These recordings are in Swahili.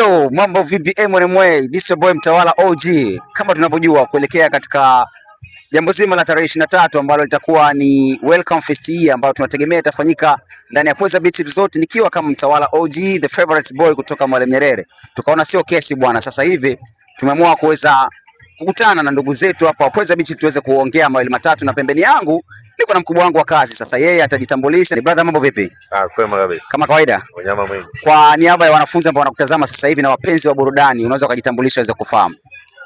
Yo, mambo vipi MNMA? This your boy Mtawala OG. Kama tunavyojua kuelekea katika jambo zima la tarehe 23 ambalo litakuwa ni Welcome Fest hii ambayo tunategemea itafanyika ndani ya Pweza Beach Resort, nikiwa kama Mtawala OG, the favorite boy kutoka Mwalimu Nyerere. Tukaona sio kesi bwana, sasa hivi tumeamua kuweza kukutana na ndugu zetu hapa Pweza Beach tuweze kuongea mawili matatu, na pembeni yangu niko na mkubwa wangu wa kazi. Sasa yeye atajitambulisha. Ni brother, mambo vipi? Ah, kwema kabisa. Kama kawaida. Wanyama mwingi. Kwa niaba ya wanafunzi ambao wanakutazama sasa hivi na wapenzi wa burudani, unaweza ukajitambulisha waweze kufahamu.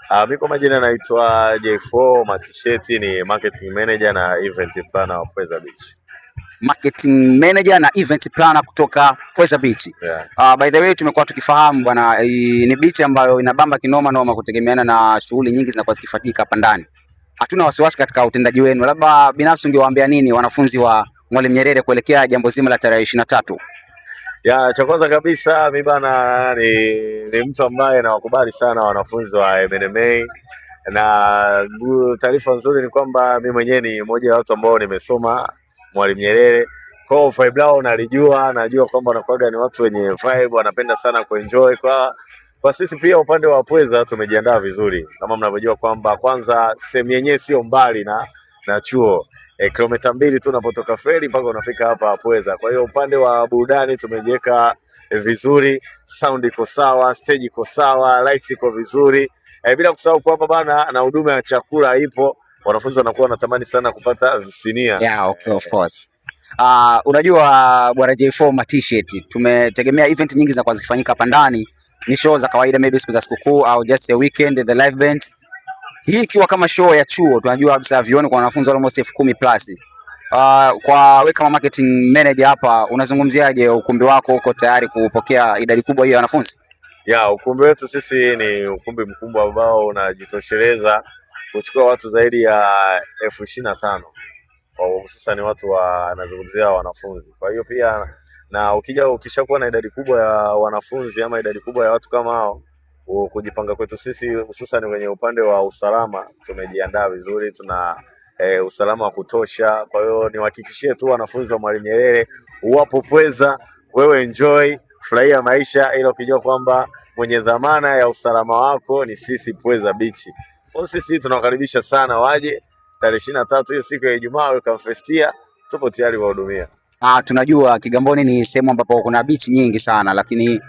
Ah, mimi kwa majina naitwa J4 Matisheti, ni marketing manager na event planner wa Pweza Beach. Marketing manager na event planner kutoka Pweza Beach. Yeah. By the way tumekuwa tukifahamu bwana, ni beach ambayo inabamba kinoma noma kutegemeana na shughuli nyingi zinakuwa zikifanyika hapa ndani. Hatuna wasiwasi katika utendaji wenu. Labda binafsi ungewaambia nini wanafunzi wa Mwalimu Nyerere kuelekea jambo zima la tarehe 23? Ya, cha kwanza kabisa mi bana ni mtu ambaye nawakubali sana wanafunzi wa MNMA na taarifa nzuri ni kwamba mi mwenyewe ni mmoja wa watu ambao nimesoma Mwalimu Nyerere. Kwa hiyo vibe lao nalijua, najua kwamba wanakuwaga ni watu wenye vibe, wanapenda sana kuenjoy. Kwa sisi pia upande wa Pweza tumejiandaa vizuri, kama mnavyojua kwamba kwanza sehemu yenyewe sio mbali na chuo, kilomita 2 tu unapotoka feri mpaka unafika hapa Pweza. Kwa hiyo upande wa burudani tumejiweka vizuri, sound iko sawa, stage iko sawa, lights iko vizuri, bila kusahau kwamba bana na huduma ya chakula ipo. Wanafunzi wanakuwa wanatamani sana kupata visinia. Yeah, okay, of course. Unajua bwana J4 ma t-shirt tumetegemea event nyingi zinakuwa zikifanyika hapa ndani, ni show za kawaida maybe siku za sikukuu au just the weekend, the live band. Hii ikiwa kama show ya chuo, tunajua kabisa vyuoni kwa wanafunzi almost 10,000 plus. Kwa wewe kama marketing manager hapa unazungumziaje ukumbi wako, uko tayari kupokea idadi kubwa hiyo ya wanafunzi? Ya, ukumbi wetu sisi ni ukumbi mkubwa ambao unajitosheleza kuchukua watu zaidi ya 25,000 hususan watu wa nazungumzia wanafunzi. Kwa hiyo pia na ukija ukishakuwa na idadi kubwa ya wanafunzi ama idadi kubwa ya watu kama hao, kujipanga kwetu sisi hususan kwenye upande wa usalama tumejiandaa vizuri, tuna usalama wa kutosha. Kwa hiyo niwahakikishie tu wanafunzi wa Mwalimu Nyerere, uwapo Pweza, wewe enjoy, furahia maisha, ila ukijua kwamba mwenye dhamana ya usalama wako ni sisi Pweza Beach. Kwa sisi tunawakaribisha sana waje tarehe 23, hiyo siku ya Ijumaa, Welcome Festia, tupo tayari kuwahudumia. Ah, tunajua Kigamboni ni sehemu ambapo kuna beach nyingi sana, lakini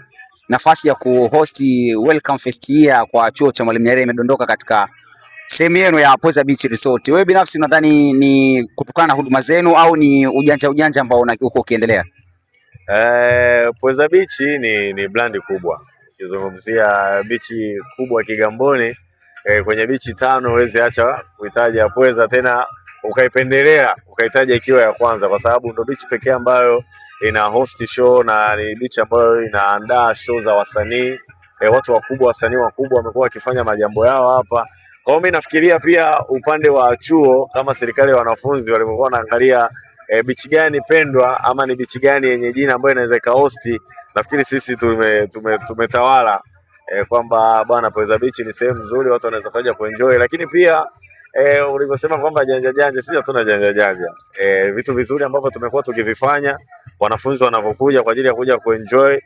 nafasi ya kuhost Welcome Fest year kwa chuo cha Mwalimu Nyerere imedondoka katika sehemu yenu ya Pweza Beach Resort. Wewe binafsi unadhani ni kutokana na huduma zenu au ni ujanja ujanja ambao uko ukiendelea? Pweza Beach ni brand kubwa. Ukizungumzia beach kubwa Kigamboni, kwenye beach 5 huwezi acha kuitaja Pweza, tena ukaipendelea ukaitaja ikiwa ya kwanza, kwa sababu ndo beach pekee ambayo ina host show na ni beach ambayo inaandaa show za wasanii, watu wakubwa, wasanii wakubwa wamekuwa wakifanya majambo yao hapa. Kwa hiyo mimi nafikiria pia upande wa chuo kama serikali ya wanafunzi walivyokuwa wanaangalia beach gani pendwa ama ni beach gani yenye jina ambayo inaweza ikahost, nafikiri sisi tumetawala kwamba bwana Pweza Beach ni sehemu nzuri, watu wanaweza kuja kuenjoy, lakini pia ulivyosema kwamba janja janja, sisi hatuna janja janja. Vitu vizuri ambavyo tumekuwa tukivifanya wanafunzi wanavyokuja kwa ajili ya kuja kuenjoy.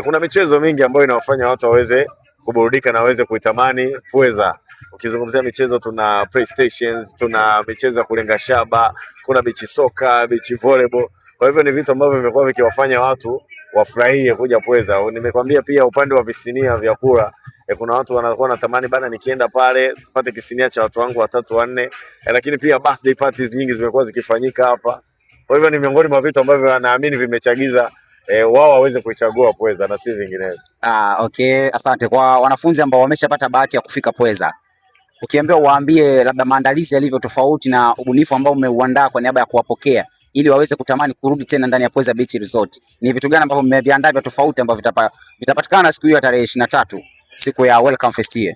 Kuna michezo mingi ambayo inawafanya watu waweze kuburudika na waweze kuitamani Pweza. Ukizungumzia michezo, tuna PlayStations, tuna michezo ya kulenga shaba, kuna beach soka, beach volleyball. Kwa hivyo ni vitu ambavyo vimekuwa vikiwafanya watu wafurahie kuja Pweza. Nimekwambia pia upande wa visinia vya kula, kuna watu wanakuwa wanatamani bana, nikienda pale tupate kisinia cha watu wangu watatu wanne. Lakini pia birthday parties nyingi zimekuwa zikifanyika hapa. Kwa hivyo ni miongoni mwa vitu ambavyo naamini vimechagiza wao waweze kuichagua Pweza na si vinginevyo. Ah, okay, asante. Kwa wanafunzi ambao wameshapata bahati ya kufika Pweza, ukiambiwa waambie labda maandalizi yalivyo tofauti na ubunifu ambao umeuandaa kwa niaba ya kuwapokea ili waweze kutamani kurudi tena ndani ya Pweza Beach Resort, ni vitu gani ambavyo mmeviandaa vya tofauti ambavyo vitapatikana siku hiyo ya tarehe 23, siku ya Welcome Fest year?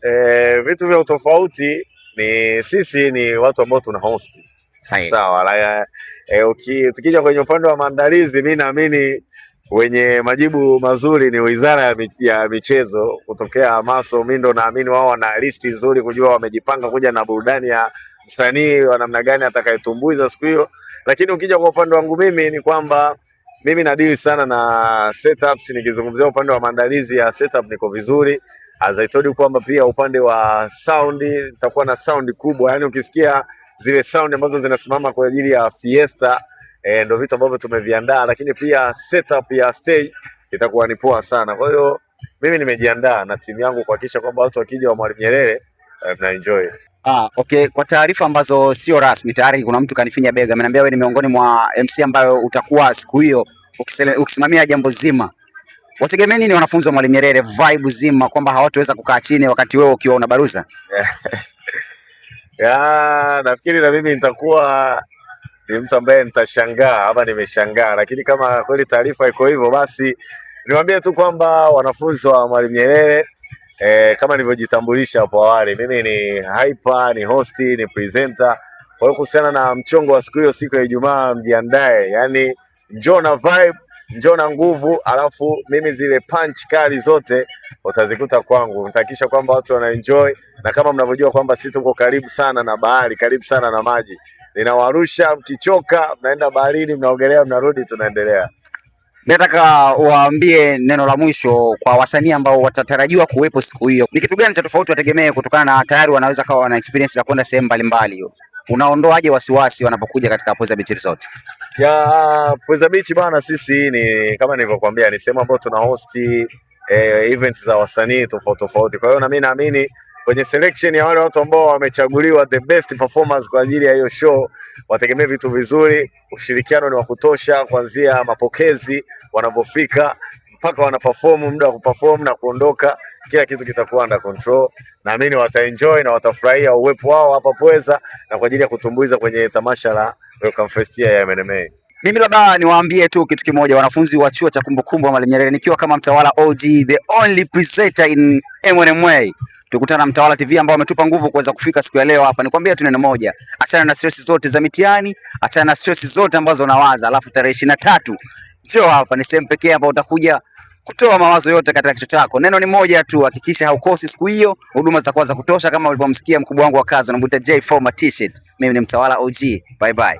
Vitu vya utofauti ni sisi ni watu ambao tuna host. Sahihi. Sawa. Tukija kwenye upande wa maandalizi, mi naamini wenye majibu mazuri ni Wizara ya Michezo kutokea Amaso. Mi ndo naamini wao wana listi nzuri kujua wamejipanga kuja na burudani ya msanii wa namna gani atakayetumbuiza siku hiyo. Lakini ukija kwa upande wangu mimi ni kwamba Mimi nadeal sana na setups, nikizungumzia upande wa maandalizi ya setup niko vizuri. As I told you kwamba pia upande wa sound nitakuwa na sound kubwa, yani ukisikia zile sound ambazo zinasimama kwa ajili ya fiesta ndio vitu ambavyo tumeviandaa, lakini pia setup ya stage itakuwa ni poa sana. Kwa hiyo mimi nimejiandaa na timu yangu kuhakikisha kwamba watu wakija wa Mwalimu Nyerere mna enjoy. Ah, okay. Kwa taarifa ambazo sio rasmi, tayari kuna mtu kanifinya bega, ameniambia wewe ni miongoni mwa MC ambayo utakuwa siku hiyo ukisimamia jambo zima. Wategemee nini wanafunzi wa Mwalimu Nyerere, vibe zima kwamba hawataweza kukaa chini wakati wewe ukiwa unabaruza? Ya, nafikiri na mimi nitakuwa ni mtu ambaye nitashangaa ama nimeshangaa, lakini kama kweli taarifa iko hivyo, basi niwaambie tu kwamba wanafunzi wa Mwalimu Nyerere kama nilivyojitambulisha hapo awali, mimi ni hyper, ni host, ni presenter. Kwa hiyo kuhusiana na mchongo wa siku hiyo, siku ya Ijumaa, mjiandae, yani njoo na vibe, njoo na nguvu, alafu mimi zile punch kali zote utazikuta kwangu. Nitahakikisha kwamba watu wana enjoy, na kama mnavyojua kwamba sisi tuko karibu sana na bahari, karibu sana na maji, ninawarusha, mkichoka mnaenda baharini, mnaogelea, mnarudi, tunaendelea. Nataka waambie neno la mwisho kwa wasanii ambao watatarajiwa kuwepo siku hiyo. Ni kitu gani cha tofauti wategemee kutokana na tayari wanaweza kawa wana experience za kwenda sehemu mbalimbali? Unaondoaje wasiwasi wanapokuja katika Pweza Beach Resort? Ya Pweza Beach bana, sisi ni kama nilivyokuambia, ni sehemu ambayo tuna host events za wasanii tofauti tofauti. Kwa hiyo na mimi naamini kwenye selection ya wale watu ambao wamechaguliwa the best performers kwa ajili ya hiyo show, wategemee vitu vizuri. Ushirikiano ni wa kutosha, kuanzia mapokezi wanavyofika mpaka wana perform, muda wa kuperform na kuondoka, kila kitu kitakuwa under control. Naamini wataenjoy na watafurahia uwepo wao hapa Pweza na kwa ajili ya kutumbuiza kwenye tamasha la Welcome Fest ya MNMA. Mimi labda niwaambie tu kitu kimoja, wanafunzi wa chuo cha kumbukumbu wa Mwalimu Nyerere, nikiwa kama Mtawala OG, the only presenter in MNMA. Tukutana na Mtawala TV ambao wametupa nguvu kuweza kufika siku ya leo hapa. Nikwambia tu neno moja, achana na stress zote za mitihani, achana na stress zote ambazo unawaza, alafu tarehe 23 njoo hapa, ni sehemu pekee ambapo utakuja kutoa mawazo yote katika kichwa chako. Neno ni moja tu, hakikisha haukosi siku hiyo. Huduma zitakuwa za kutosha kama ulivyomsikia mkubwa wangu wa kazi, anamuita J4 T-shirt. Mimi ni Mtawala OG. Bye bye.